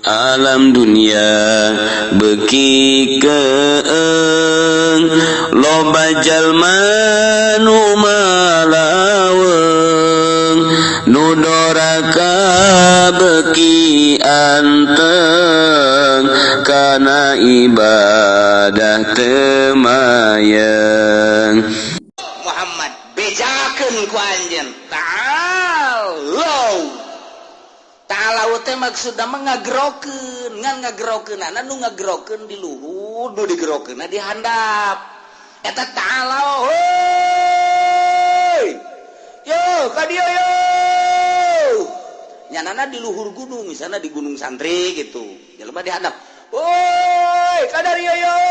Alam dunia beki keeng, loba jalma nu malaweng, nu doraka beki anteng kana ibadah teu mayeng. Muhammad, bejakeun ku anjeun, ta'alau. Ta'alau teh maksudna mah ngagerokeun, ngan ngagerokeunana nu ngagerokeun di luhur, nu digerokeunna di handap. Eta ta'alau, heuy. Yo, ka dieu yo. Nyanana di luhur gunung, misalnya di Gunung Santri gitu. Jelema di handap. Woi, kadar yo yo.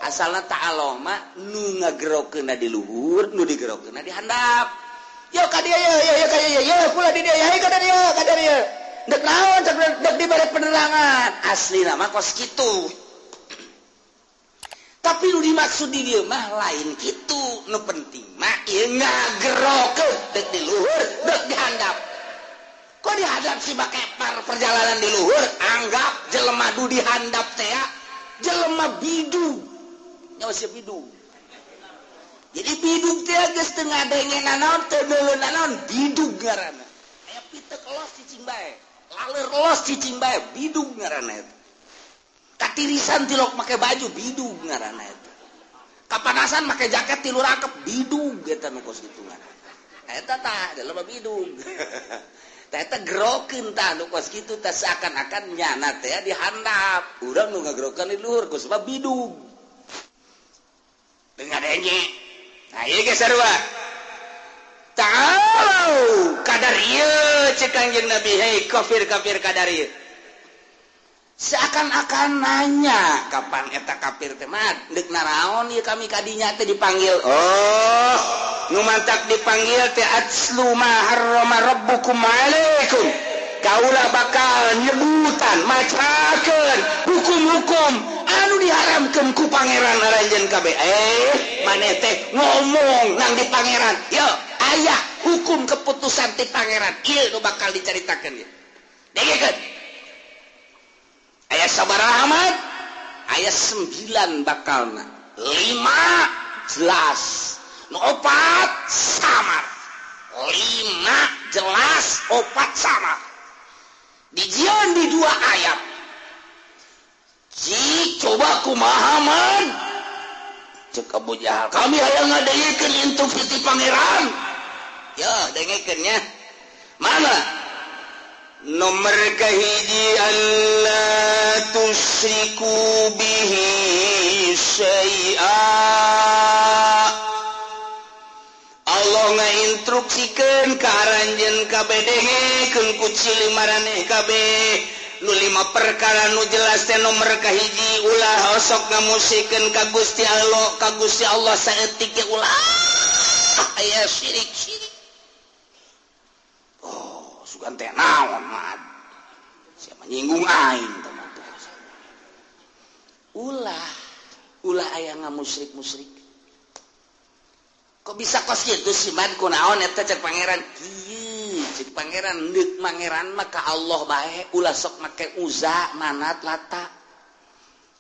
Asalna ta'alau mah nu ngagerokeunna di luhur, nu digerokeunna di handap. Yo ka dieu yo, yo yo ka dieu yo, kula di dieu, hey ka dieu, ka dieu. Dek naon cek, dek dibere penerangan. Asli nama kos kitu. Tapi nu dimaksud di dieu mah lain kitu. Nu penting mah ieu ngagerokeun dek di luhur, dek di handap. Kok dihadap sih make par perjalanan di luhur, anggap jelema du dihandap teh jelema bidug. Nyawa siap bidug. Jadi bidug teh geus teu ngadenge nanaon, teu neuleun nanaon, bidug ngaranna. Aya pitek los cicing bae, laler los cicing bae, bidug ngaranna eta. Katirisan tilok make baju, bidug ngaranna eta. Kapanasan make jaket tilu rakep, bidug eta nu kos kitu ngaranna. Eta tah jelema bidug. Tah eta gerokeun tah nu kos kitu tah, seakan-akan nyana teh di handap. Urang nu ngagerokeun di luhur ku sebab bidug. Teu ngadenge. Nah, ieu ge sarua. Ta'alau kadar ieu cek Kangjeng Nabi, hei kafir-kafir kadar ieu. Seakan-akan nanya kapan eta kafir teh mat deuk naraon ieu kami kadinya teh dipanggil. Oh, nu mantak dipanggil teh atslu ma harrama rabbukum alaikum. Kaula bakal nyebutan macakeun hukum-hukum anu diharamkeun ku pangeran aranjeun kabeh. Maneh teh ngomong nang di pangeran. Yo, aya hukum keputusan ti pangeran ieu nu bakal dicaritakeun ieu. Dengekeun. Aya sabaraha Ahmad? Aya 9 bakalna. 5 jelas. Nu 4 samar. 5 jelas, 4 samar. Dijieun di 2 ayat. Cik coba kumaha man? Cek Abu Jahal, kami hayang ngadengekeun instruksi ti pangeran. Yo, dengekeun nya. Mana? Nomor kahiji, alla tusyriku bihi syai'a. Allah ngainstruksikeun ka aranjeun kabeh, dengekeun ku cili maraneh kabeh. Nu 5 perkara nu jelas teh nomor kahiji, ulah osok ngamusikeun ka Gusti Allah, ka Gusti Allah saeutik ge ulah aya syirik-syirik. Oh, sugan teh naon mah? Siapa nyinggung aing teh mah. Ulah, ulah aya ngamusyrik-musyrik. Kok bisa kos kitu sih man, kunaon eta cek pangeran? Kieu cek pangeran, deuk pangeran mah ka Allah bae, ulah sok make Uza, Manat, Lata.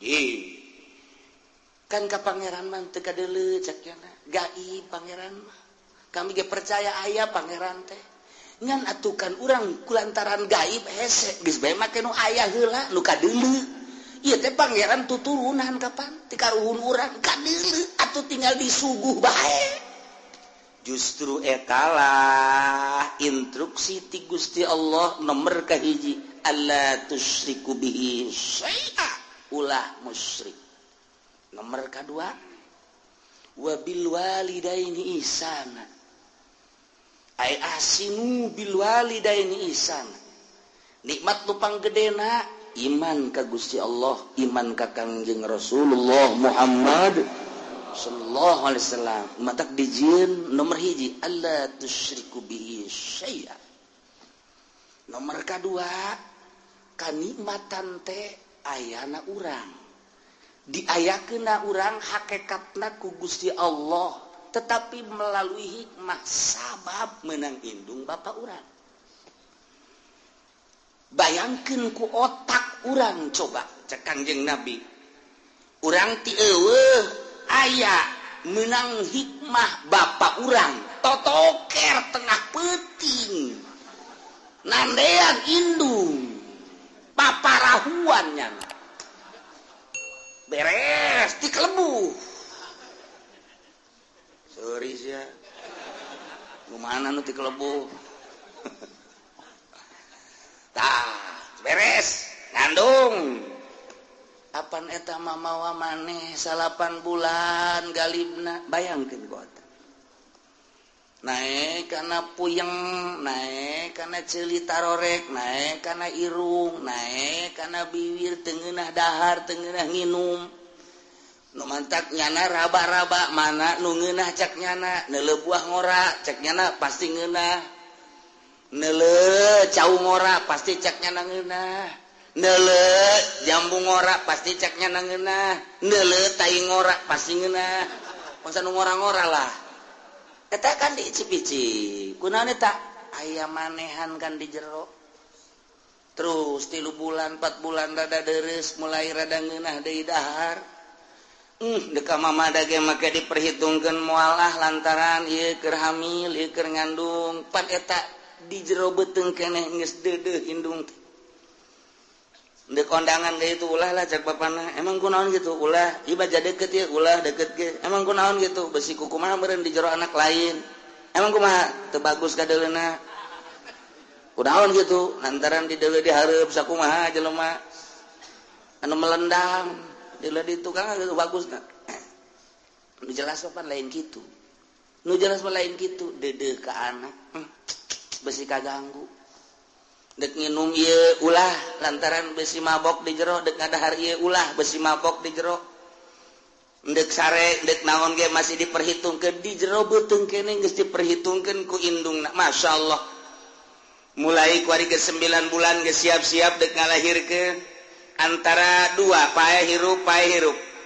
Ih. Kan ka pangeran mah teu kadeuleu cek nya. Gaib pangeran mah. Kami ge percaya aya pangeran teh. Ngan atukan urang kulantaran gaib hese geus bae make nu aya heula nu kadeuleu. Ieu teh pangeran tuturunan kapan ti karuhun urang kadeuleu atuh tinggal disuguh bae. Justru etalah instruksi ti Gusti Allah nomor kahiji, alla tusyriku bihi syai'a, ulah musyrik. Nomor kadua, wabil walidaini ihsana, ay ahsinu bil walidaini ihsana. Nikmat nu panggedena iman ka Gusti Allah, iman ka Kangjeng Rasulullah Muhammad sallallahu alaihi wasallam. Matak dijieun nomor hiji, alla tusyriku bihi syai'a. Nomor kadua, kanikmatan teh ayana urang, diayakeunna urang hakikatna ku Gusti Allah, tetapi melalui hikmah sabab menang indung bapa urang. Bayangkeun ku otak Urang coba cek Kangjeng Nabi. Urang ti eueuh aya menang hikmah bapak urang totoker tengah peuting. Nandean indung paparahuan nyana. Beres ti kelebu. Seuris ya. Nu mana nu ti kelebu? Tah, beres ngandung. Apan eta mamawa maneh 8 bulan galibna, bayangkeun ku eta. Naek kana puyeng, naek kana ceuli tarorek, naek kana irung, naek kana biwir, teu ngeunah dahar, teu ngeunah nginum. Nu mantak nyana raba-raba mana nu ngeunah cek nyana, neuleuh buah ngora cek nyana pasti ngeunah. Neuleuh cau ngora pasti cek nyana ngeunah. Neuleuh jambu ngora pasti cek nyana ngeunah. Neuleuh tai ngora pasti ngeunah. Masa nu ngora-ngora lah. Eta kan diicip-icip. Kunaon eta? Aya manehan kan di jero. Terus 3 bulan 4 bulan rada deres mulai rada ngeunah deui dahar. Deka mama dage make diperhitungkeun moal ah lantaran ieu keur hamil, ieu keur ngandung. Pan eta di jero beuteung keneh geus deudeuh indung teh. Deuk kondangan ge itu ulah lah cek bapana. Emang kunaon gitu ulah, ieu baja deket ieu ulah deket ge. Emang kunaon gitu besi kukumaha meureun di jero anak lain. Emang kumaha teu bagus kadeuleuna. Kunaon gitu lantaran di deuleu dihareup sakumaha jelema anu melendang. Deuleu di tukang gitu bagus na. Nu jelas pan lain kitu. Nu jelas mah lain kitu deudeuh ka anak. Besi kaganggu. Dek nginum ieu ulah lantaran besi mabok di jero, dek ngadahar ieu ulah besi mabok di jero. Dek sare, dek naon ge masih diperhitungkeun di jero beuteung keneh geus diperhitungkeun ku indungna. Masyaallah. Mulai kuari ge 9 bulan geus siap-siap dek ngalahirkeun. Antara dua pae hirup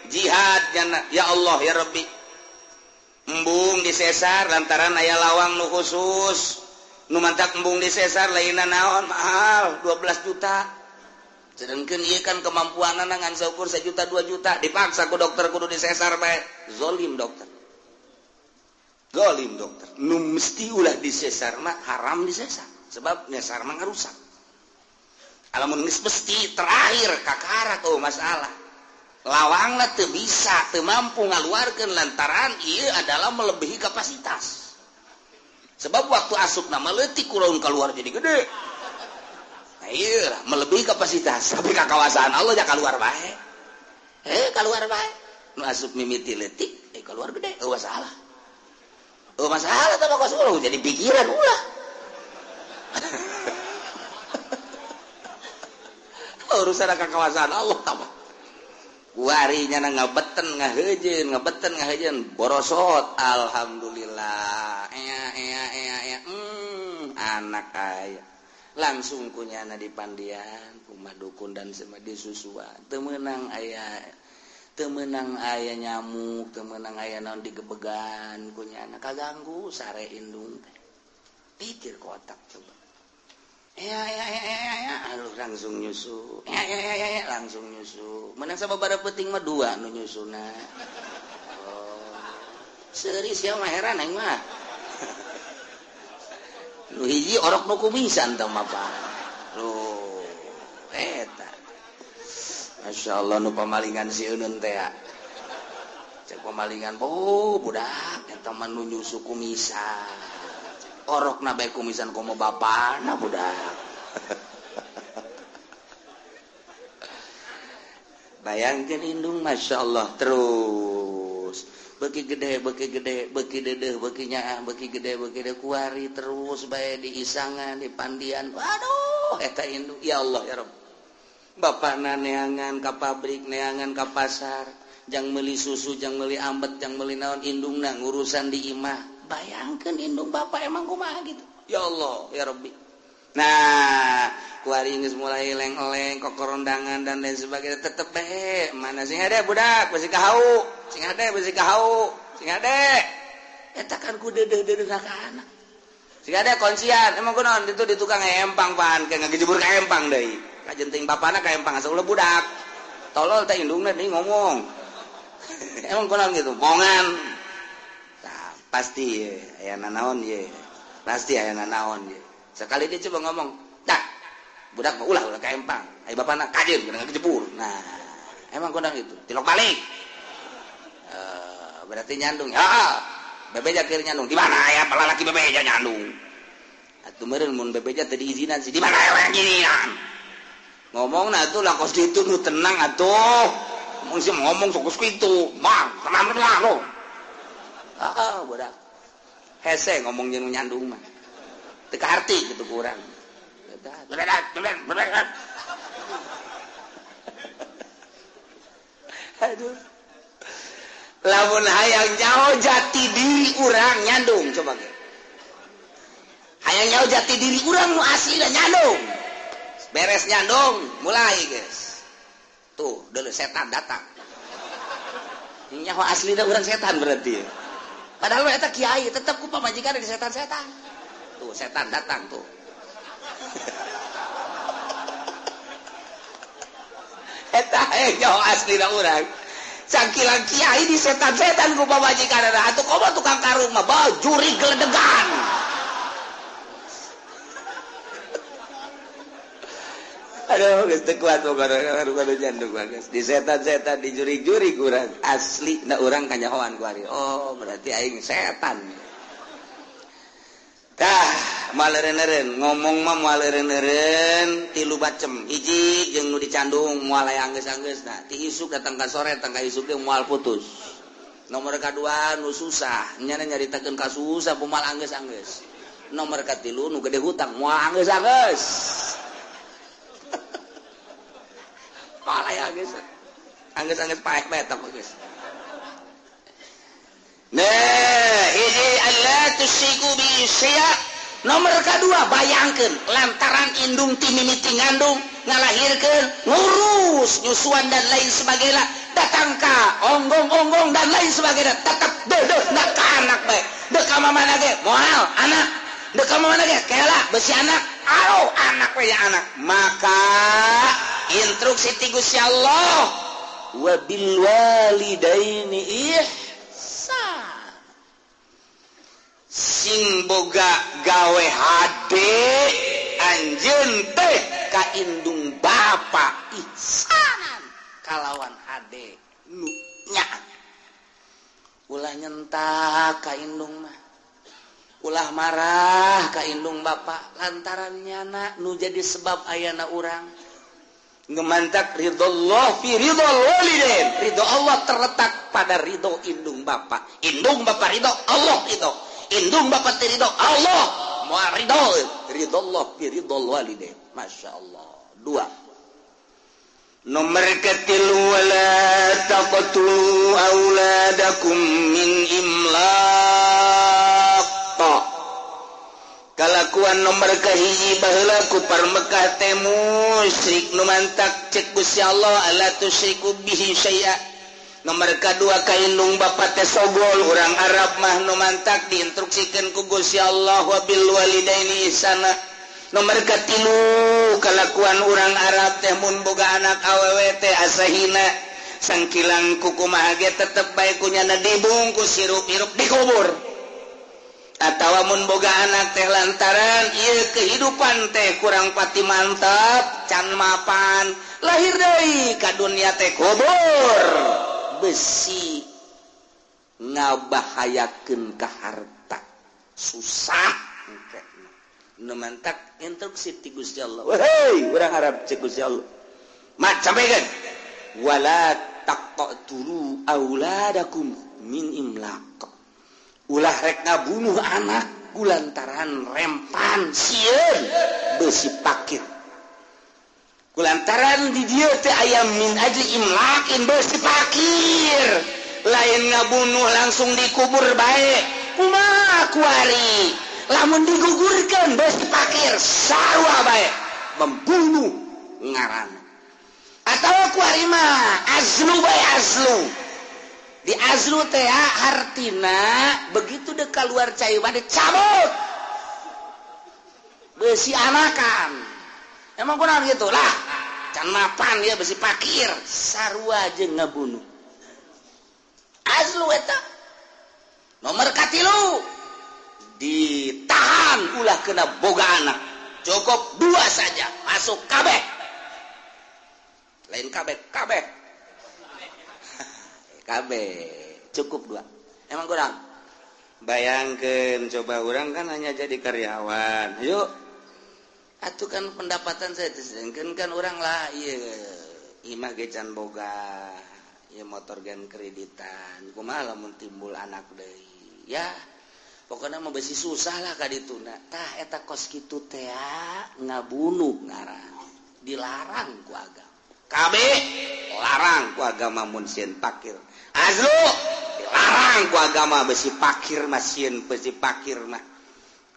jihad nyana ya Allah ya Rabbi. Embung disesar lantaran aya lawang nu khusus. Nu mantak embung disesar lainna naon mahal 12 juta. Sedangkan ieu kan kemampuanana ngan saukur 1 juta 2 juta dipaksa ku dokter kudu disesar bae. Zolim dokter. Zolim dokter. Nu mesti ulah disesar mah haram disesar sebab nyesar mah ngarusak. Alamun geus mesti terakhir kakara tuh masalah. Lawangna teu bisa, teu mampu ngaluarkeun lantaran ieu adalah melebihi kapasitas. Sebab waktu asup nama leutik kurang keluar jadi gede. Nah iya lah, melebihi kapasitas. Tapi kakawasaan Allah ja keluar bae. Keluar bae. Nu asup mimiti leutik, keluar gede, eueuh masalah. Eueuh masalah tah mah kos jadi pikiran ulah. Urusan kakawasaan Allah tah mah. Kuari nyana ngabeten ngahejeun borosot alhamdulillah. Ea ea ea ea. Anak aya. Langsung kunyana di pandian, kumah dukun dan semadi susuan. Teu meunang aya nyamuk, teu meunang aya naon digebegan kunyana kaganggu sare indung teh. Pikir kotak coba. Ya ya ya ya ya, aduh langsung nyusu. Ya ya ya ya, langsung nyusu. Menang sababaraha peuting mah dua nu nyusuna. Oh. Seuri sia mah heran aing mah. Nu hiji orok nu kumisan teh mah Pak. Loh, eta. Masyaallah nu pamalingan si eunun teh ya. Cek pamalingan, oh budak eta mah nu nyusu kumisan. Orok na bae kumisan komo bapana budak. Bayangkeun indung Masya Allah terus beuki gede beuki gede beuki dedeuh beuki nyaah beuki gede kuari terus bae di isangan di pandian. Waduh eta indung ya Allah ya Rabb. Bapana neangan ka pabrik neangan ka pasar jang meuli susu jang meuli ambet jang meuli naon indungna ngurusan di imah. Bayangkan indung bapak emang kumaha gitu. Ya Allah, ya Rabbi. Nah, kuari geus mulai leng-leng, kokorondangan dan lain sebagainya tetep bae. Mana sing hade budak, besi kahau. Sing hade besi kahau, sing hade. Eta kan ku deudeuh-deudeuh ka anak. Sing hade kuncian, emang kunaon ditu di tukang empang pan, ke ngagejebur ka empang deui. Kajen teuing bapana ka empang asa ulah budak. Tolol teh indungna deui ngomong. Emang kunaon gitu? Bongan. Tah, pasti ye aya nanaon ye. Pasti aya nanaon ye. Sekali dia coba ngomong, "Dah, budak mah ulah ulah ka empang. Ai bapana kajen kudu ngejebur." Nah, emang kunaon gitu? Tilok balik. Berarti nyandung. Heeh. Bebeja keur nyandung. Di mana aya lalaki bebeja nyandung? Atuh meureun mun bebeja teu diizinan sih. Di mana aya yang ginian? Ngomong nah atuh lah kos ditu nu tenang atuh. Mun sih ngomong sok kos kitu. Mang, tenang tenang lo. Heeh, budak. Hese ngomong jeung nyandung mah. Teu kaharti kitu ku urang. Aduh. Lamun hayang nyaho jati diri urang nyandung coba ge. Hayang nyaho jati diri urang nu asli da nyandung. Beres nyandung mulai guys. Tuh, deuleu setan datang. Nyaho asli da urang setan berarti. Padahal mah eta kiai tetep ku pamajikan di setan-setan. Tuh, setan datang tuh. Eta hayang nyaho asli da urang. Cangkilang kiai di setan-setan ku pamajikan atuh komo tukang karung mah bajuri geledegan. Aduh geus teu kuat pokona nyandung geus di setan-setan dijuri-juri ku urang asli na urang kanyahoan ku ari. Oh berarti aing setan. Tah maleureun-eureun ngomong mah maleureun-eureun tilu bacem hiji jeung nu dicandung moal aya anggeus-anggeusna ti isuk datang ka sore datang ka isuk ge moal putus. Nomor kadua nu susah nya nyaritakeun ka susah moal anggeus-anggeus. Nomor katilu nu gede hutang moal anggeus-anggeus. Moal aya anggeus. Anggeus-anggeus paeh bae tah geus. Nah, hiji alla tusyriku bi syai'a. Nomor kedua bayangkeun lantaran indung ti mimiti ngandung ngalahirkeun ngurus nyusuan dan lain sebagainya datang ka onggong-onggong dan lain sebagainya tetep deudeuh na ka anak bae deuk ka mamana ge moal anak deuk ka mamana ge kela beusi anak aro anak we ya anak maka instruksi ti Gusti Allah wa bil walidaini ihsan sing boga gawe hade anjeun teh ka indung bapa ihsanan kalawan hade nu nya ulah nyentak ka indung mah ulah marah ka indung bapa lantaran nyana nu jadi sebab ayana urang ngemantak ridho fi ridho walidain ridho Allah terletak pada ridho indung bapa ridho Allah ridho indung bapak ridho Allah moal ridho ridho Allah fi ridho walidain. Masya Allah. Dua nomor ketilu wala taqtulu auladakum min imlaq. Kalakuan nomor kahiji baheula ku Mekah teh musyrik nu mantak cek Gusti Allah alla tusyriku bihi syai'a. Nomor kadua ka indung bapa teh sogol urang Arab mah nu mantak diinstruksikeun ku Gusti Allah wa bil walidaini ihsana. Nomor katilu kalakuan urang Arab teh mun boga anak awewe teh asa hina sangkilang kukumaha ge tetep bae kunyana dibungkus hirup-hirup dikubur. Atawa mun boga anak teh lantaran ieu kehidupan teh kurang pati mantap can mapan lahir deui ka dunia teh kubur besi ngabahayakeun ka harta susah nu mantak instruksi ti Gusti Allah. Wehei urang Arab cek Gusti Allah mat sampaikan wala taqtulu auladakum min imlaq ulah rek ngabunuh anak kulantaran rempan sieun besi pakir kulantaran di dieu teh aya min ajli imlakin besi pakir lain ngabunuh langsung dikubur bae kumaha kuari lamun digugurkeun besi pakir sarua bae membunuh ngaran atawa kuari mah azlu bae azlu di azlu teh hartina begitu dek keluar cai bade cabut besi anakan. Emang kunaon gitu lah Can mapan ya, besi pakir, sarua jeung ngabunuh. Azlu eta. Nomor katilu, ditahan ulah kena boga anak, cukup dua saja, masuk kabeh. Lain kabeh, kabeh, kabeh, cukup dua. Emang kurang? Bayangkan coba, orang kan hanya jadi karyawan. Yuk, atuh kan pendapatan saya sedangkan kan orang lah, iya, imah ge can boga ya, motor gen kreditan. Kumaha lamun timbul anak deui? Ya pokoknya mau besi susah lah kadituna. Tah, eta kos kitu teh ngabunuh ngaran, dilarang ku agama. Kabeh larang ku agama mun sieun pakir. Azlu dilarang ku agama besi pakir mah, sieun besi pakir mah.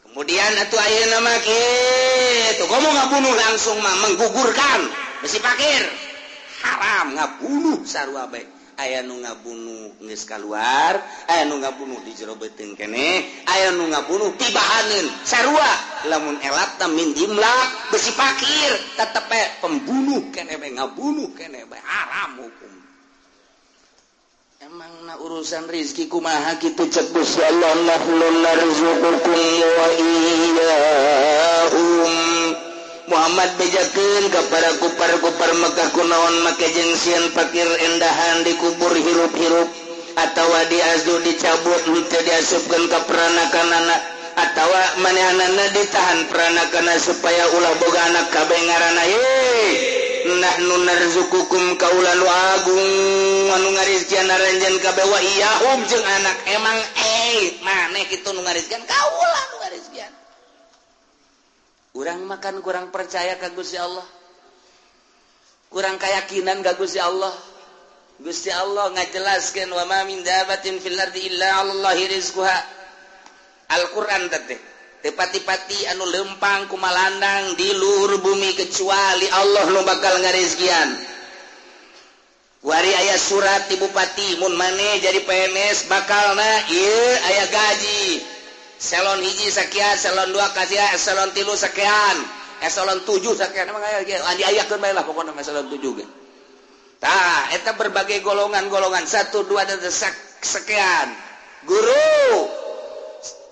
Kemudian atuh ayeuna mah kitu, komo ngabunuh langsung mah menggugurkan besi pakir. Haram ngabunuh sarua bae. Aya nu ngabunuh geus kaluar, aya nu ngabunuh di jero beuteung keneh, aya nu ngabunuh tibahaneun, sarua. Lamun elatna min jimlah besi pakir, tetep bae pembunuh keneh bae, ngabunuh keneh bae, haram hukum. Emang na urusan rizki kumaha kitu? Cek Gusti Allah, nahnu narzuqukum wa iyyahum. Muhammad, bejakeun ka para kupar-kupar Mekah, kunaon make jeung sieun pakir endahan dikubur hirup-hirup atawa diazlu, dicabut, henteu diasupkeun ka peranakanana, atawa manehanana ditahan peranakana supaya ulah boga anak kabeh ngaranna? Ye, nahnu narzuqukum, kaula nu agung anu ngarizkian aranjeun kabeh, wa iyyahum jeung anak. Emang maneh kitu nu ngarizkian? Kaula nu ngarizkian. Urang makan kurang percaya ka Gusti Allah, kurang keyakinan ka Gusti Allah. Gusti Allah ngajelaskeun, wa ma min dabatin fil ardi illa 'alallahi rizquha. Al-Qur'an teh, teu pati-pati anu lempang kumalandang di luhur bumi kecuali Allah nu bakal ngarizkian. Wari aya surat di bupati, mun maneh jadi PNS bakalna ieu aya gaji eselon 1 sekian, eselon 2 kasia, eselon 3 sekian, eselon 7 sekian. Emang aya diayakeun bae lah pokokna eselon 7 ge. Tah, eta berbagai golongan-golongan, 1, 2 dan sekian. Guru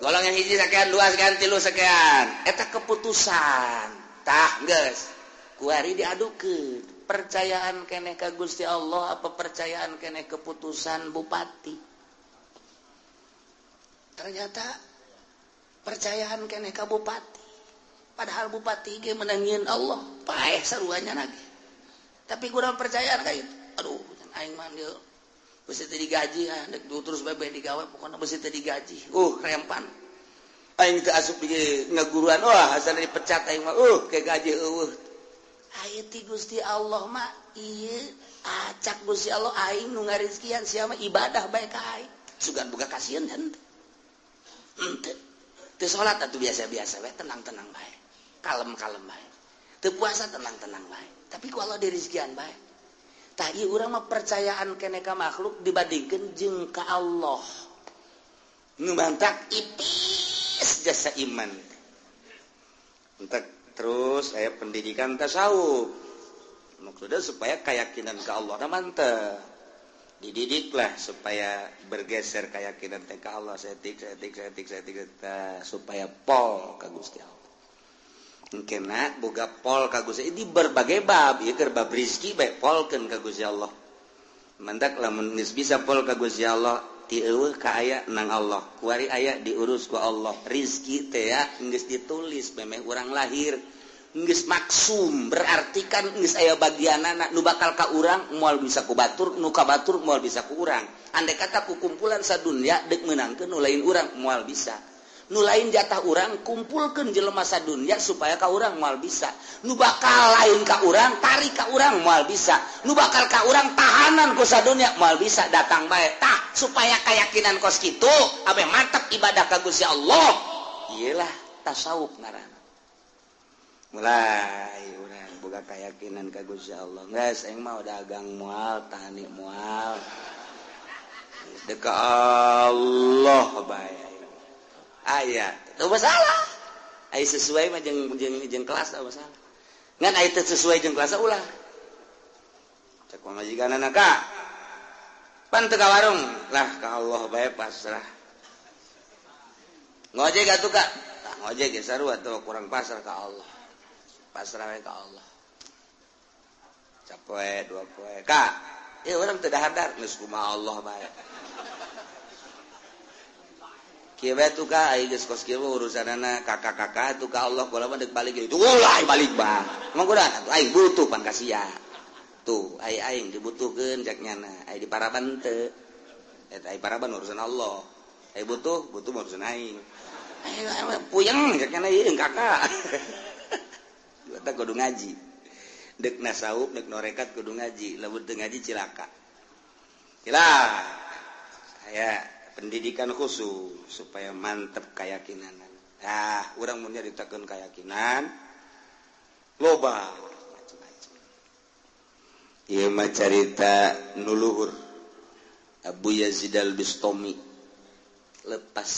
golongan 1 sekian, 2 sekian, 3 sekian. Eta keputusan. Tah, geus. Kuari diadukeun. Percayaan keneh ka Gusti Allah apa percayaan keneh keputusan bupati? Ternyata percayaan keneh ka bupati, padahal bupati ge menangin Allah, paeh saruanya lagi, tapi kurang percayaan kayak itu. Aduh, aing mah dia besi teu digaji, ah dek terus bae digawe, pokokna besi teu digaji, rempan aing teu asup di ngaguruan, wah, asal dipecat aing mah, ke gaji eueuh. Aya ti Gusti Allah mah ieu, acak Gusti Allah, aing nu ngarizkian, sia mah ibadah bae ka aing. Sugan boga kasieun henteu? Henteu. Teu salat atuh biasa-biasa bae, tenang-tenang bae, kalem-kalem bae. Teu puasa, tenang-tenang bae, tapi ku Allah dirizkian bae. Tah, ieu urang mah percayaan keneh ka makhluk dibandingkeun jeung ka Allah, nu mantak ipis jasa iman. Entek terus saya pendidikan tasawuf maksudnya supaya keyakinan ke Allah nah mantep, dididiklah supaya bergeser keyakinan teh ka Allah setik setik setik setik, supaya pol ka Gusti Allah. Kena boga pol ka Gusti di berbagai bab ya, keur bab rezeki bae polkeun ka Gusti Allah. Mantak lamun geus bisa pol ka Gusti Allah, ti eueuh ka aya nang Allah, kuari aya diurus ku Allah. Rizki teh ya geus ditulis memeh urang lahir, geus maksum, berarti kan geus aya bagianana. Nu bakal ka urang moal bisa ku batur, nu ka batur moal bisa ku urang. Andai kata ku kumpulan sadunya deuk meunangkeun nu lain urang, moal bisa. Nu lain jatah urang, kumpulkeun jelema sadunya supaya ka urang, moal bisa. Nu bakal lain ka urang, tarik ka urang, moal bisa. Nu bakal ka urang, tahanan ku sadunya, moal bisa, datang bae. Tah, supaya keyakinan kos kitu abe mantap ibadah ka Gusti Allah, iyalah tasawuf ngaranna. Mulai urang boga keyakinan ka Gusti Allah, geus aing mah dagang moal, tani moal, geus ka Allah bae. Aya teu masalah, aya sesuai mah jeung jeung jeung kelas teu masalah, ngan aya teu sesuai jeung kelas ulah. Cek pamajikanana ka. Pan teu ka warung lah ka Allah bae pasrah. Ngojek atuh ka. Tah ngojek ge sarua atuh kurang pasrah ka Allah. Pasrah we ka Allah. Sapoe dua poe ka. Eh urang teu dahar-dahar geus kumaha Allah bae. Kieu bae tuh ka ai geus kos kieu urusanana kakak-kakak tuh ka Allah kula mah deuk balik itu ulah balik bah. Emang kuda atuh aing butuh pan ka sia. Tuh ai aing dibutuhkeun cek nyana, ai diparaban teu. Eta ai paraban urusan Allah. Ai butuh, butuh urusan aing. Aing puyeng cek nyana ieu kakak. Eta kudu ngaji. Dek nasawuf, dek norekat kudu ngaji, lamun teu ngaji cilaka. Cilaka. Saya pendidikan khusus supaya mantep keyakinan. Nah, urang mun nyaritakeun keyakinan loba macam-macam. Ieu mah carita nu luhur. Abu Yazid Al-Bistami lepas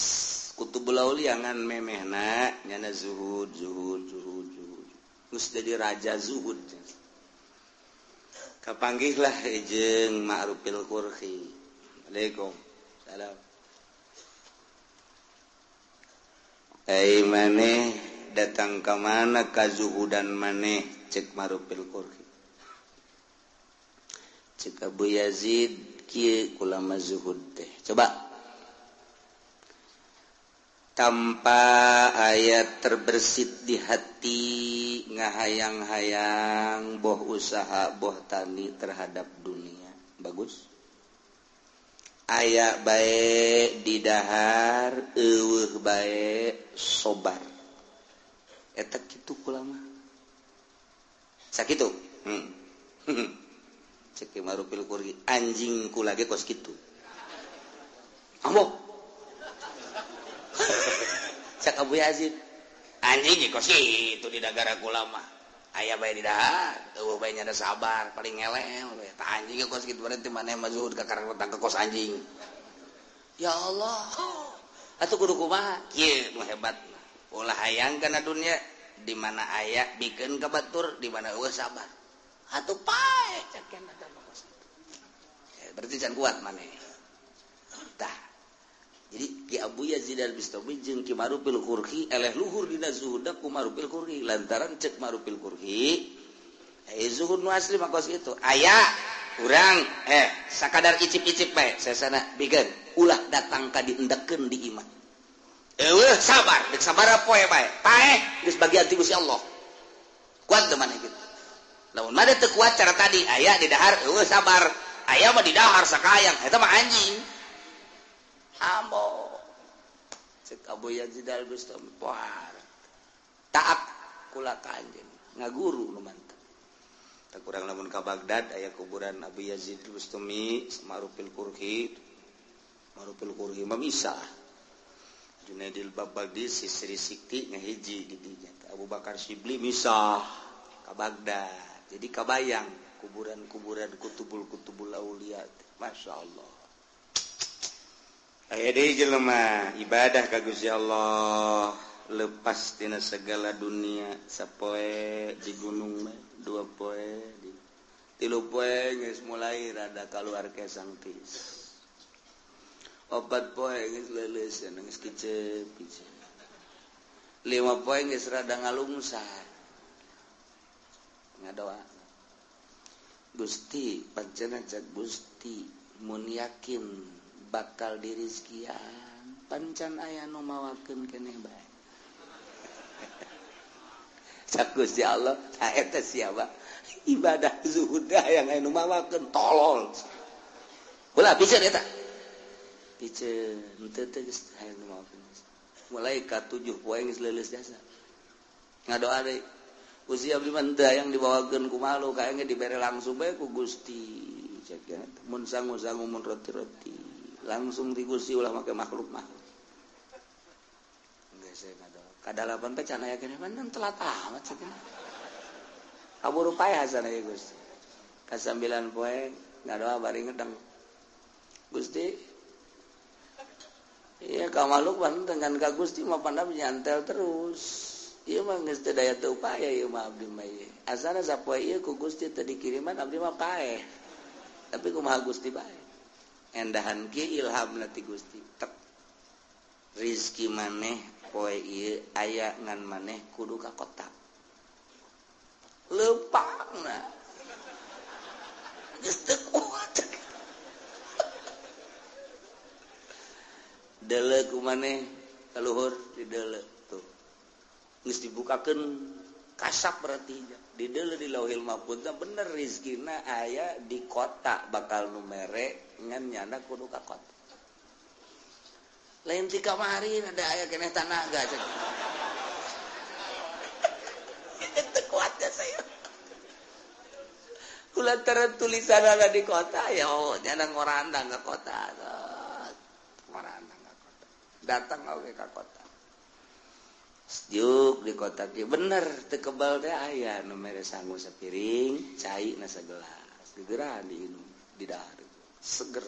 Kutubul Aulia ngan memehna nyana zuhud zuhud zuhud zuhud. Geus jadi raja zuhud. Kapanggihlah jeung Ma'rufil Qurhi. Waalaikum salam. Ai maneh datang ka mana kazuhudan maneh cek Ma'rufil Qurhi. Cek Abu Yazid kieu kulama zuhud teh. Coba tanpa ayat terbersit di hati ngahayang-hayang boh usaha boh tani terhadap dunia. Bagus. Aya bae di dahar eueuh bae sobar. Eta kitu kulama. Sakitu. Cek Ma'rufil Qurhi anjing kula ge kos kitu. Ambo. Cek Abu Yazid anjing ge kos kitu di dagara kula mah. Aya bae di dahar, eueuh bae nya sabar, paling ngelel we. Tah anjing ge kos kitu berarti maneh mah zuhud ka karang ka kos anjing. Ya Allah. Atuh kudu kumaha? Kieu nu hebat. Ulah hayang kana dunya di mana aya bikeun ka batur, di mana eueuh sabar. Atuh pae cek kana teh kos kitu. Berarti can kuat maneh. Tah. Jadi Ki Abu Yazid Al-Bistami jeung Ki Ma'rufil Qurhi eleh luhur dina zuhudna ku Ma'rufil Qurhi lantaran cek Ma'rufil Qurhi zuhud nu asli mah kos kitu. Aya urang sakadar icip-icip bae sesana bikeun ulah datang ka diendekeun di imah. Eueuh sabar, deuk sabar poe bae. Paeh geus bagian ti Gusti Allah. Kuat teu maneh kitu. Lamun mah teu kuat cara tadi aya di dahar eueuh sabar. Aya mah di dahar sakayang eta mah anjing. Ambo cek Abu Yazid Al-Bistami poar taat kula ka anjeun ngaguru nu mantep. Tak kurang lamun ka Baghdad aya kuburan Abu Yazid Al-Bistami Ma'rufil Qurhi. Ma'rufil Qurhi mah misah. Junaidil Baghdadi Sisri Sikti ngahiji di dinya. Abu Bakar Shibli misah ka Baghdad. Jadi kabayang kuburan-kuburan kutubul-kutubul aulia. Masya Allah. Aya deui jelema ibadah ka Gusti Allah lepas tina segala dunia sapoe di gunung mah dua poe di tilu poe geus mulai rada kaluar kesang tis opat poe geus leuleus geus kicep kicep lima poe geus rada ngalungsar ngadoa Gusti pancena cek Gusti mun yakin bakal dirizkian pancan aya nu mawakeun keneh bae. Cak Gusti Allah tah eta siapa ibadah zuhud yang aya nu mawakeun tolol. Ulah piceun eta. Piceun teu teh geus aya nu mawakeun. Mulai ka 7 poe geus leuleus jasa. Ngadoa deui. Gusti abdi mah teu hayang dibawakeun ku malu kaengge dibere langsung bae ku Gusti. Cek mun sangu-sangu mun roti-roti. Langsung di Gusti ulah make makhluk mah. Geus kadalapan teh can aya keneh mah telat amat sakieu. Kaburu paeh hasana ieu Gusti. Ka 9 poe ngadoa bari ngedeng. Gusti iya ka makhluk mah dengan ka Gusti mah pandam nyantel terus. Ieu mah geus teu daya teu upaya ieu mah abdi mah ieu. Asana sapoe ieu ku Gusti teu dikiriman abdi mah paeh. Tapi kumaha Gusti bae. Endahan kieu ilhamna ti Gusti. Tek rizki maneh poe ieu aya ngan maneh kudu ka kota. Leumpangna. Geus teu kuat. Deuleu ku maneh kaluhur di deuleu tuh. Geus dibukakeun kasap berarti di deuleu di Lauhil Mahfuz bener rizkina aya di kota bakal nu mere ngan nyana kudu ka kota. Lain ti kamari ada aya keneh tanaga cek. Teu kuat ya saya. Kulantaran tulisan ada di kota ya oh nyana ngorandang ka kota. Ngorandang ka kota. Datang oge ka kota. Sejuk di kota kieu bener teu kebal teh aya nu mere sangu sapiring, cai na sagelas. Gegeran diinum, didahar. Seger.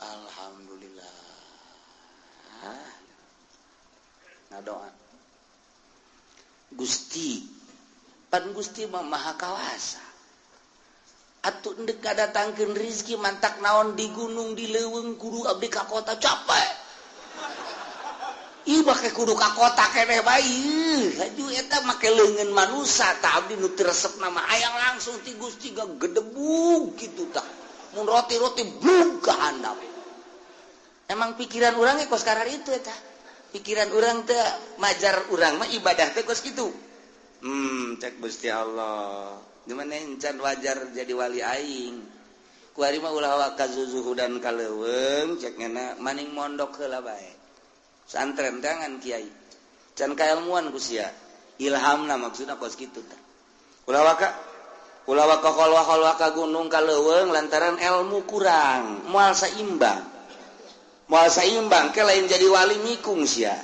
Alhamdulillah. Ngadoa. Gusti, pan Gusti mah maha kawasa. Atuh endek ngadatangkeun rizki mantak naon di gunung di leuweung kudu abdi ka kota capek. Ih make kudu ka kota keneh bae. Haju eta make leungeun manusa tah abdi nu teu resep nama hayang langsung ti Gusti gagedebug kitu tah. Mun roti-roti blug ka handap. Emang pikiran urang ge kos karar itu eta. Pikiran urang teh majar urang mah ibadah teh kos kitu. Cek Gusti Allah. Gimana encan wajar jadi wali aing. Kuari mah ulah waka zuzuhudan ka leuweung cek ngena maning mondok heula bae. Santren tangan kiai. Can kailmuan ku sia. Ilhamna maksudna kos kitu tah. Ulah waka kholwa-kholwa ka gunung ka leuweung lantaran ilmu kurang, moal saimbang. Moal saimbang ke lain jadi wali mikung sia.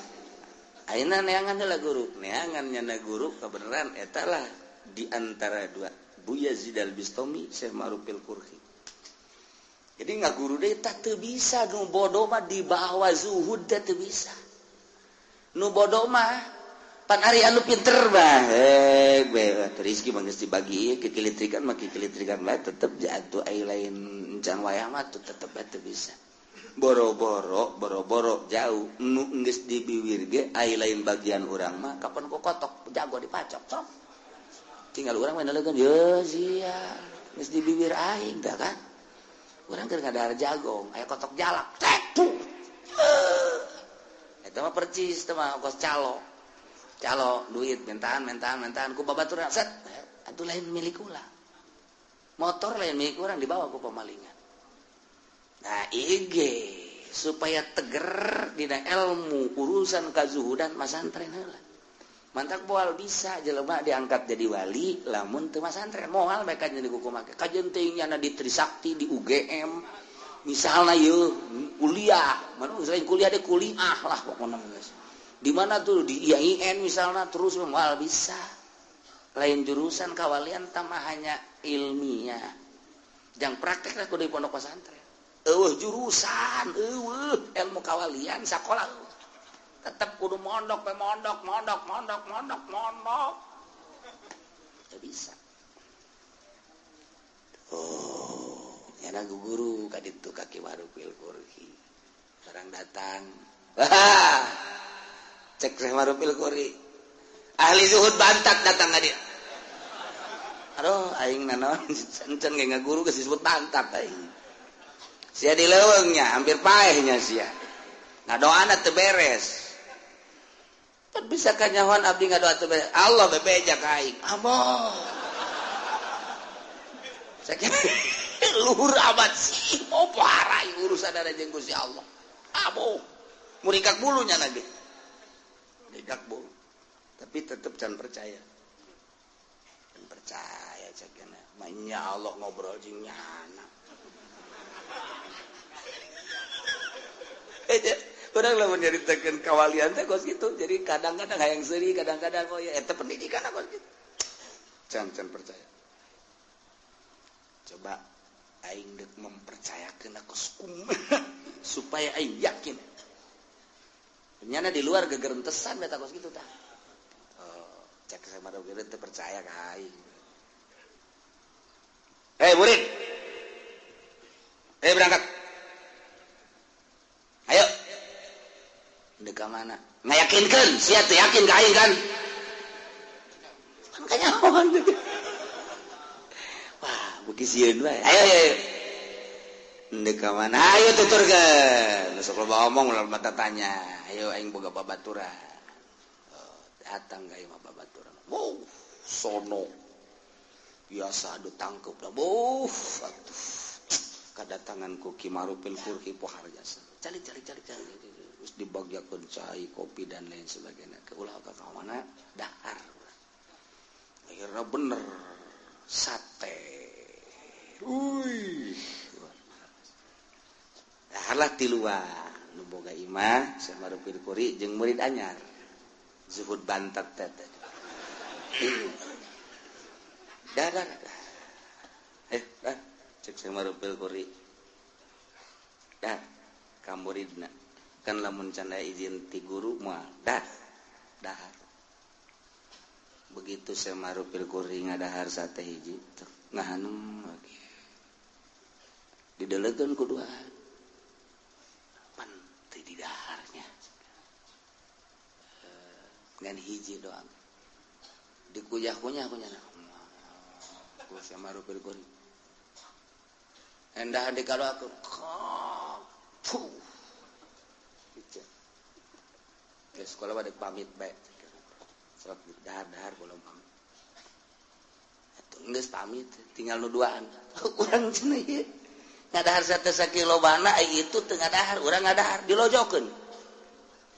Ayeuna neangan heula guru, neangan nyana guru kebenaran eta lah di antara dua Buya Yazid Al-Bistami, Syekh Ma'ruf Al-Qurhi. Jadi nggak guru deh tak teu bisa nu bodoh mah dibawa zuhud teh teu bisa. Nu bodoh mah pan ari anu pinter mah hek bae rezeki mah geus dibagi kekilitrikan mah kekilitrikan bae tetep jatuh ai lain encan wayah mah tuh tetep bae teu bisa. Boro-boro jauh nu geus dibiwir ge ai lain bagian urang mah kapan ku kotok jago dipacok sok. Tinggal urang mah nelegan ye sia geus dibibir aing tah kan. Urang keur ngadahar jagong aya kotok jalak tek tuh. Eta mah percis teh mah kos calo. Calo duit mentaan ku babaturan set atuh lain milik ulah. Motor lain milik urang dibawa ku pemalingan. Nah IG supaya teger dina ilmu urusan kazuhudan masantren heula. Mantak moal bisa jelema diangkat jadi wali lamun teu masantren moal bae kajen dikukumake. Kajen teuing nyana di Trisakti di UGM misalna yeuh kuliah, mana selain kuliah deh kuliah lah pokona geus. Di mana tuh di IAIN misalna terus moal bisa. Lain jurusan kawalian tamah hanya ilmiah. Jang praktek lah kudu di pondok pesantren. Eueuh jurusan, eueuh ilmu kawalian sakola tetep kudu mondok pe mondok. Teu bisa. Oh, nyana guru ka ditu ka Ki Ma'ruf Al-Qurhi. Barang datang. Wah. Cek Syekh Ma'ruf Al-Qurhi. Ahli zuhud bantat datang ka dia. Aduh, aing nanaon encan ge ngaguru geus disebut bantat aing. Sia di leuweungnya, hampir paehnya sia. Ngadoana teu beres. Pan bisa kanyahoan abdi ngadoa teu beres. Allah bebeja ka aing. Amoh. Sakieu luhur amat sih, mau parah urusan ada jeung Gusti Allah. Amoh. Muringkak bulunya lagi. Muringkak bulu. Tapi tetep can percaya. Can percaya cekna. Manya Allah ngobrol jeung nyana. Urang lamun nyaritakeun kawalian teh kos kitu. Jadi kadang-kadang hayang seuri, kadang-kadang oh ya eta pendidikan kos kitu. Can percaya. Coba aing deuk mempercayakeun aku kumaha supaya aing yakin. Nyana di luar gegerentesan eta kos kitu tah. Oh, cek sama dog teu percaya ka aing. Hei murid. Ayo berangkat. Ayo. Ndek ka mana? Ngayakinkeun, sia teu yakin ka aing kan? Kan kanyahoan. Wah, beuki sieun wae. Ayo ayo. Ndek ka mana? Ayo tuturkeun. Sok loba omong ulah loba tanya. Ayo aing boga babaturan. Oh, datang ka imah babaturan. Wow, sono. Biasa adu tangkep dah. Wuh, atuh. Kedatanganku Ki Marupil Kurki pohar jasa. Cari cari cari cari. Terus dibagiakeun cai, kopi dan lain sebagainya. Ke ulah ka mana? Dahar. Akhirnya bener sate. Uih. Daharlah tiluan. Nu boga imah Syekh Marupil Kuri jeung murid anyar. Zuhud bantat teh. Dah dah dah. Dah. Cek Syekh Marupil Kuri. Dah ka muridna. Kan lamun can aya izin ti guru moal dah. Dahar. Begitu Syekh Marupil Kuri ngadahar sate hiji ngahanung lagi. Didelekeun ku dua. Pan teu didaharnya. Ngan hiji doang. Dikuyah-kunyah kunyah. Ku Syekh Marupil Kuri. Endah di kalau aku puh. Ke sekolah pada pamit bae. Sok dahar-dahar belum pamit. Atuh geus pamit, tinggal nu duaan. Urang cenah ieu. Ngadahar sate sakilo bana ai itu teu ngadahar, urang ngadahar dilojokeun.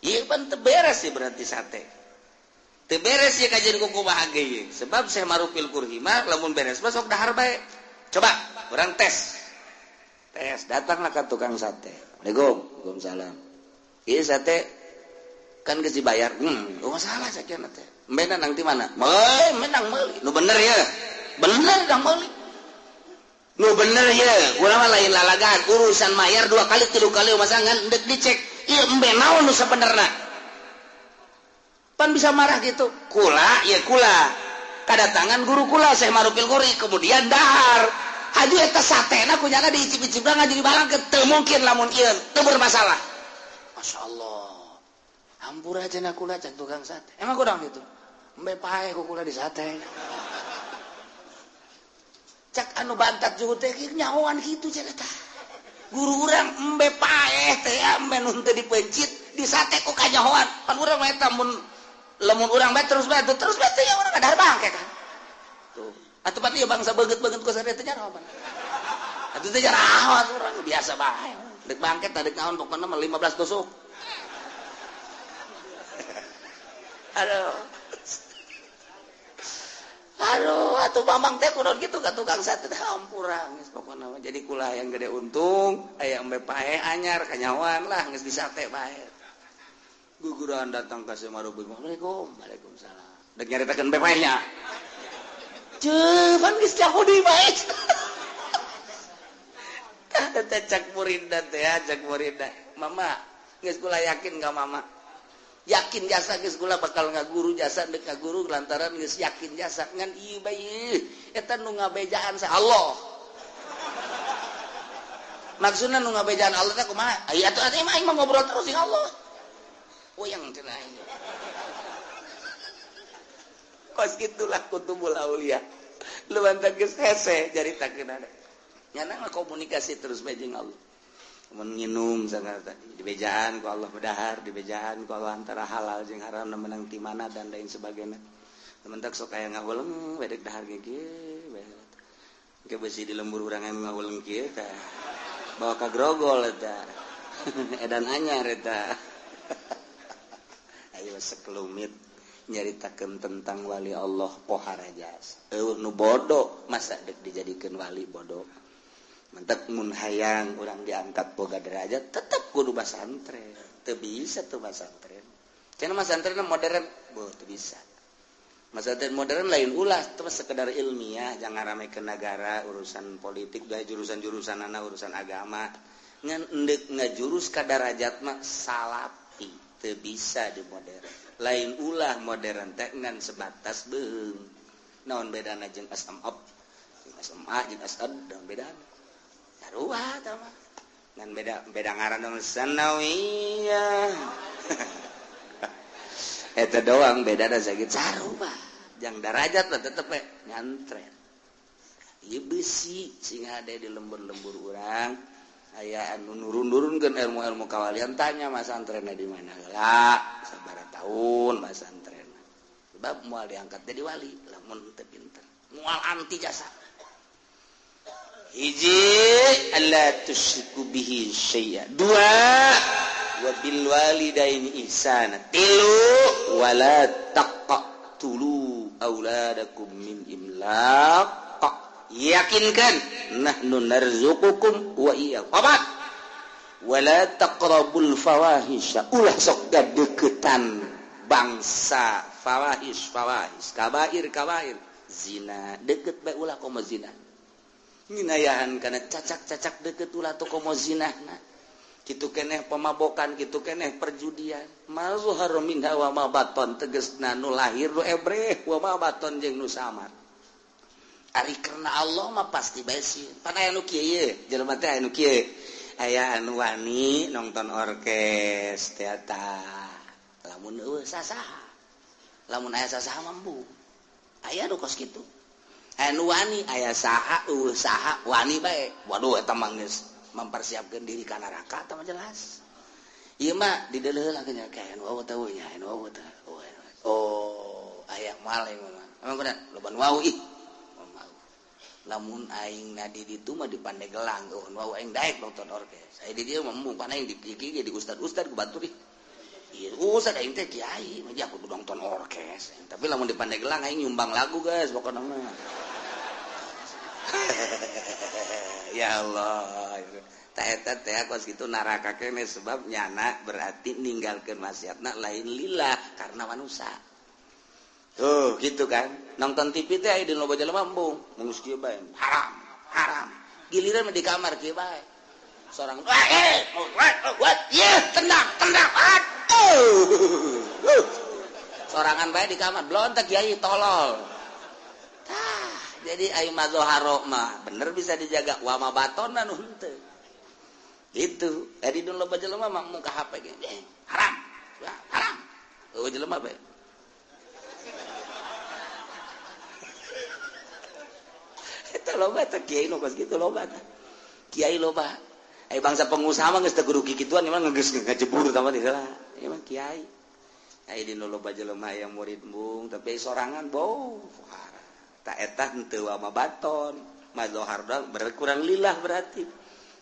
Ieu pan teu beres sih berarti sate. Teu beres ieu kajian kumaha ge ieu. Sebab Syekh Marupil Kurhi mah lamun beres mah sok dahar bae. Coba urang tes. Tes, datanglah ke tukang sate. Assalamualaikum, waalaikumsalam. Ieu sate kan geus dibayar. Oh masalah sakieu teh. Embe nang ti mana? Meuli, menang meuli. Nu bener ya. Bener dang meuli. Nu bener ya. Urang mah lain lalagaan, urusan mayar 2 kali 3 kali masa ngan deuk dicek. Ieu embe naon nu sabenerna? Pan bisa marah gitu. Kula, ya kula. Kadatangan guru kula Syekh Marupil Kuri, kemudian dahar. Haju eta satena kunyana diicip-icip ngaju dibalang ke teu mungkin lamun ieu teu bermasalah. Masyaallah. Hampura cenah kula can tukang sate. Emang kurang gitu. Embe paeh ku kula di sate. Cak anu bantat juhud teh nyahoan kitu cenah tah. Guru urang embe paeh teh embe nu teu dipencit di sate ku kanyahoan. Pan urang mah eta mun lamun urang bae terus bae terus bae teh urang ngadahar bangke kan. Tuh. Atuh pan ieu bangsa beungeut-beungeut ku sate teh nyaho pan. Atuh teh nyaho urang biasa bae. Dek bangke tah dek naon pokona mah 15 tusuk. Aduh. Aduh, atuh mamang teh kunaon kitu ka tukang sate teh hampura geus pokona mah. Jadi kula yang gede untung, aya embe pae anyar kanyahoan lah geus di sate bae. Guguran datang ka Syekh Marupil. Assalamualaikum. Waalaikumsalam. Dek nyaritakeun embe paehnya. Ceuh, pan geus Yahudi bae. Tah teh cak muridna teh, cak muridna. Mama, geus kula yakin ka mama. Yakin jasa geus kula bakal ngaguru jasa deuk ngaguru lantaran geus yakin jasa ngan ieu bae eta nu ngabejaan sa Allah. Maksudna nu ngabejaan Allah teh kumaha? Aya atuh atuh mah aing mah ngobrol terus jeung Allah. Uyang cenah aing. Kos kitulah kutubul aulia. Lu bantan geus hese caritakeun ada. Nyana mah komunikasi terus bae jeung Allah. Mun nginum sangat tadi dibejaan ku Allah bedahar, dibejaan ku Allah antara halal jeung haram menang ti mana dan lain sebagainya. Temen tak sok aya ngahuleng bedek dahar ge kieu bae. Ke besi di lembur urang anu ngahuleng kieu tah. Bawa ka grogol eta. Edan anyar eta. Ayo sekelumit nyaritakeun tentang wali Allah pohara jasa. Eueuh nu bodoh masa deuk dijadikeun wali bodoh. Mentek mun hayang urang diangkat boga derajat tetep kudu basantren. Teu bisa tuh basantren. Cenah masantren modern, boh teu bisa. Masantren modern lain ulah terus sekedar ilmiah, jangan rame ke negara, urusan politik, bae jurusan-jurusanana urusan agama. Ngan endek ngajurus ka darajat mah salapi, teu bisa di modern. Lain ulah modern teh ngan sebatas beung. Naon bedana jeung SMA, jeung SMA jeung SAD, naon bedana? Sarua tah mah. Ngan beda beda ngaran dong sanawiyah. Eta doang beda da sakit sarua. Jang darajat lah tetep we nyantren. Ieu besi sing hade di lembur-lembur urang aya anu nurun-nurunkeun ilmu-ilmu kawalian tanya masantrenna di mana heula sabaraha tahun masantrenna. Sebab moal diangkat jadi wali lamun teu pinter. Moal anti jasa. Hiji alla tusyriku bihi syai'a. Dua wa bil walidaini ihsana. Tilu wala taqtulu auladakum min imlaq. Yakinkan nahnu narzuqukum wa iyyakum. Opat wala taqrabul fawahisha. Ulah sok gadeukeutan bangsa fawahish fawahish kabair kabair zina deket bae ulah komo zina. Nginayahan kana cacak-cacak deket ulah teu komo zinahna. Kitu keneh pemabokan, kitu keneh perjudian. Ma zahara minha wa ma baton tegesna nu lahir nu ebreh wa ma baton jeung nu samar. Ari karena Allah mah pasti bae sieun. Pan aya nu kieu ye, jelema teh aya nu kieu. Aya anu wani nonton orkes teater. Lamun eueuh sasaha. Lamun aya sasaha mah embung. Aya nu kos kitu. Aya nu wani aya saha eueuh saha wani bae. Waduh eta mah geus mempersiapkeun diri ka neraka eta mah jelas. Ieu mah dideuleuh nya kae anu eueuh teh nya anu eueuh teh. Oh, aya moal aing mah. Emang kunaon? Loba nu wau ih. Lamun aing na di ditu mah di Pandeglang eueuh nu wau aing daek nonton orkes. Aya di dieu mah embung pan aing di kieu di ustad-ustad ku batur ih. Ieu ustad aing teh kiai mah kudu nonton orkes. Tapi lamun di Pandeglang aing nyumbang lagu guys pokona mah. Ya Allah. Ta eta teh kos kitu neraka keneh sebab nyana berarti ninggalkeun maksiatna lain lillah karena manusia. Tuh gitu kan. Nonton TV teh aya di loba jelema embung, geus kieu bae. Haram, haram. Giliran mah di kamar kieu bae. Sorang what? Ye, tendang, tendang. Aduh. Sorangan bae di kamar, blontek kiai tolol. Tah, jadi ayo mazoharo mah bener bisa dijaga wa ma batona nu henteu. Itu, jadi dun loba jelema mah muka HP ge. Haram. Haram. Eueuh jelema bae. Eta loba teh kiai nu kos kitu loba teh. Kiai loba. Ai bangsa pengusaha mah geus teu kudu kikituan emang geus ngajebur tah mah heula. Emang kiai. Ai di nu loba jelema aya murid embung tapi sorangan bau. Ta eta henteu wa ma baton. Mazohar doang berkurang lillah berarti.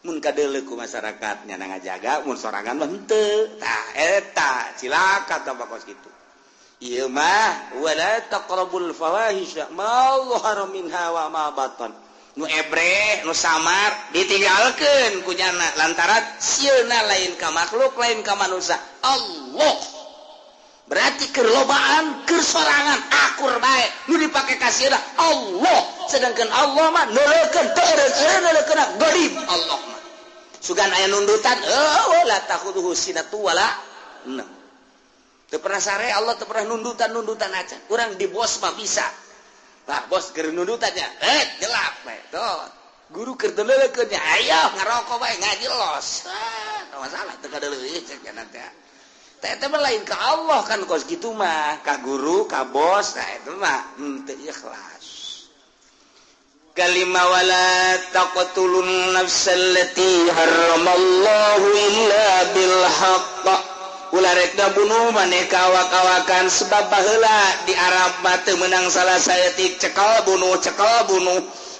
Mun kadeuleu ku masyarakat nya ngajaga mun sorangan mah henteu. Tah eta cilaka tah kos kitu. Ieu mah wala taqrabul fawahisha ma zahara minha wa ma batan. Nu ebreh, nu samar ditinggalkeun ku nyana lantaran sieuna lain ka makhluk, lain ka manusia. Allah. Berarti keur lobaan, keur sorangan akur bae nu dipake ka sieuna Allah. Sedangkan Allah mah neuleukeun teu eureun gharib Allah mah. Sugan aya nundutan eueuh la takhuduhu sinatu wala naum. Teu pernah sare Allah teu pernah nundutan-nundutan aja. Urang di bos mah bisa. Lah bos keur nundutannya, gelap bae. Tuh. Guru keur deuleukeun nya, ayo ngarokok bae ngaji los. Ah, teu masalah teu kadeuleuh cek nya teh. Teh teh mah lain ka Allah kan kos kitu mah, ka guru, ka bos, nah eta mah henteu ikhlas. Kalima wala taqtulun nafsal lati harramallahu illa bil haqq. Ulah rek ngabunuh maneh ka awak-awakan sebab baheula di Arab mah teu meunang salah saeutik cekel bunuh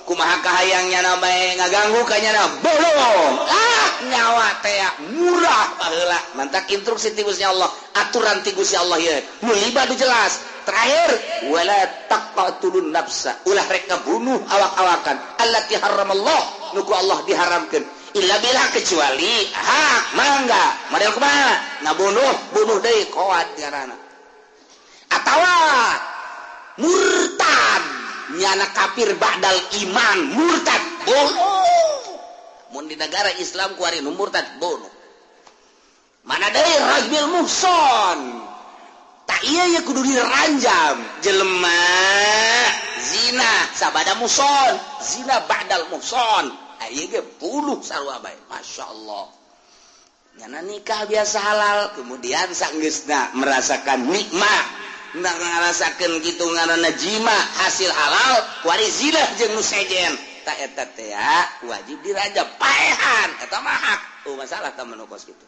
kumaha kahayang nyana bae ngaganggu ka nyana bunuh ah nyawa teh murah baheula mantak instruksi ti Gusti Allah aturan ti Gusti Allah ieu nu lima nu jelas terakhir wala taqtulun nafsa ulah rek ngabunuh awak-awakan allati haramallah nu ku Allah diharamkeun illa bila kecuali hak mangga model kumaha ngabunuh bunuh deui koat ngaranna atawa murtad nyana kafir ba'dal iman murtad bunuh mun di negara Islam kuari nu murtad bunuh mana deui rajbil muhson tak iya ya kudu diranjam jelema Zina sabada muhson, zina ba'dal muhson. Ieu ge bunuh sarua bae. Masya Allah. Nyana nikah biasa halal, kemudian sanggeusna merasakan nikmat, ngarasakeun kitu ngaranna jima hasil halal, kuari zina jeung nu sejen. Ta eta teh wajib dirajam paehan, eta mah hak. Oh masalah ka nu kos kitu.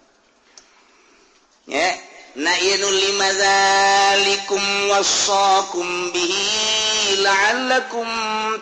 Ya, na ieu nu lima zalikum wasaqum bihi la'allakum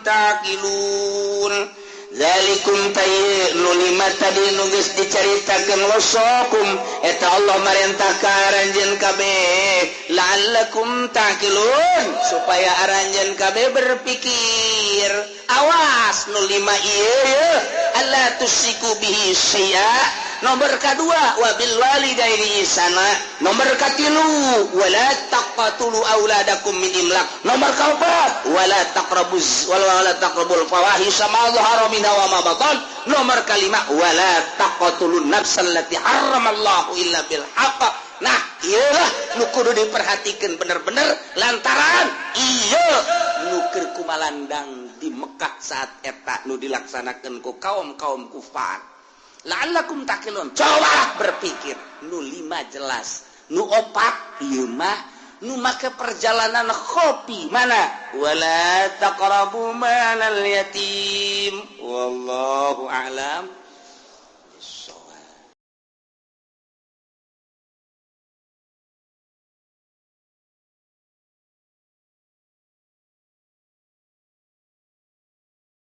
taqilun. Zalikum tayy nu lima tadi nu geus dicaritakeun wasaqum eta Allah marentah ka aranjeun kabeh la'allakum taqilun supaya aranjeun kabeh berpikir. Awas nu lima ieu alla tusiku bihi syai'a. Nomor kedua wabil walidaini ihsana. Nomor katilu wala taqtulu auladakum min imlaq. Nomor keempat wala taqrabuz wala taqrabul fawahisha ma dhahara minha wa ma batan. Nomor kelima wala taqtulun nafsal lati harramallahu illa bil haqq. Nah, ieulah nu kudu diperhatikan bener-bener lantaran ieu nu keur kumalandang di Mekah saat eta nu dilaksanakeun ku kaum-kaum kufar. La'allakum taqilun. Coba berpikir. Nu lima jelas, nu opat ieu mah nu make perjalanan kopi mana? Wala taqrabu malal yatim. Wallahu a'lam.